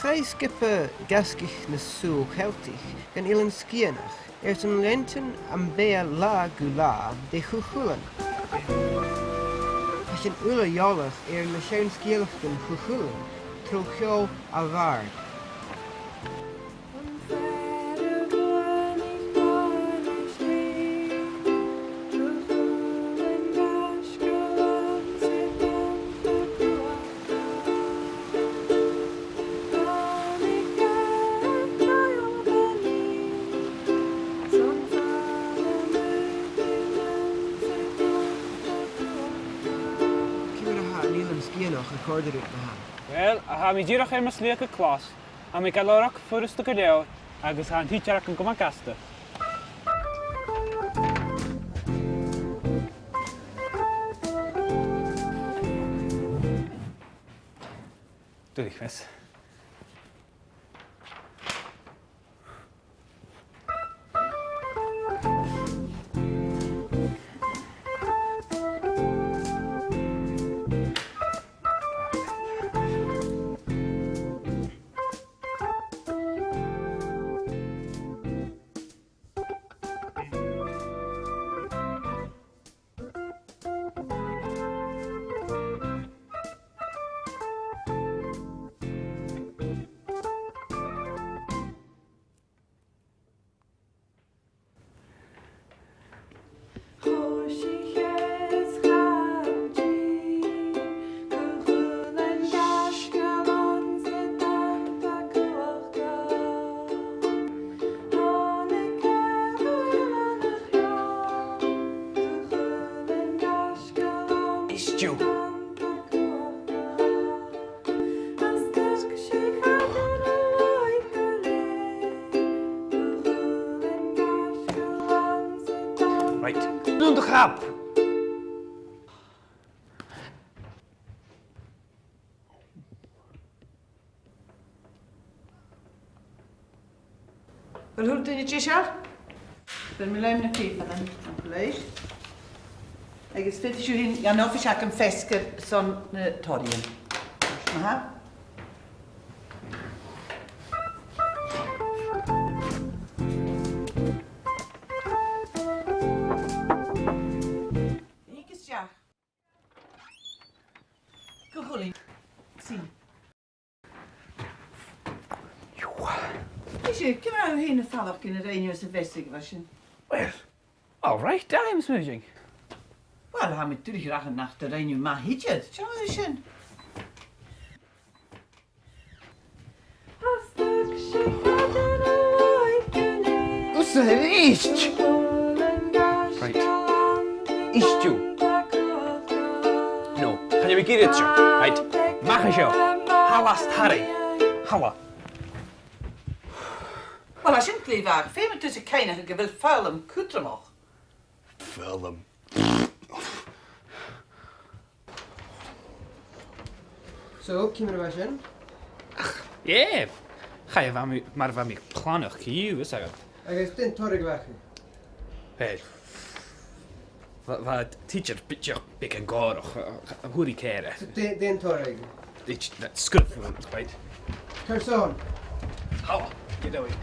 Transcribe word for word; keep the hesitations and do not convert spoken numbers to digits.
Chaidh sgioba Ghaisgeach na Sùl Cheilteach dhan Eilean Sgitheanach airson leantainn am beatha latha gu latha de Chu Chulainn. Tha sinn uile eòlach air na seann sgeulachdan Chu Chulainn tro cheòl a' bhàird. Ciamar a tha an Eilean Sgitheanach a' còrdadh riut, a Sheumais? Uill, tha mi dìreach air mo shlighe gu clas. Tha mi gu lèir furasta gu leòr, agus tha an tidsear agam gu math gasta. Duilich, miss. Is dùil. Right. Dùin do chab! A bheil a h-uile duine deiseil? Bheir mi leam na pìobanan an-dràsta. Agus faodaidh sibh fhèin dhan oifis agam feasgar son na toraidhean. Aha. Thig a-steach. Gu h-uile sìon. Is e, ciamar a tha thu fhèin a' falach gun do rinn thu sa mheas a bha sin? Well, all right, I'm smooching. Well, tha mi duilich a ràdh nach do rinn thu math idir, dè tha sin? Thusa a-rithist! Right. Is dùil. No, chan eil mi ag iarraidh seo. Right. Mach à seo. Thalla às an tarraing. Thalla. Well, tha sin glè mhath. Feumaidh tusa cuimhneachadh gu bheil foghlam cudromach. Foghlam. So, ciamar a bha sin? Ach, yeah. Chaidh a bha mi, mar a bha mi a' planadh, co-dhiù, fhios agad. Agus dè an toradh a bh' aca? Well, bha, bha an tidsear beagan, beagan gòrach, a, a, a fhuair i ceàrr. So, dè, dè an toradh? It's, that's good for them, right? Carson? How? Get away.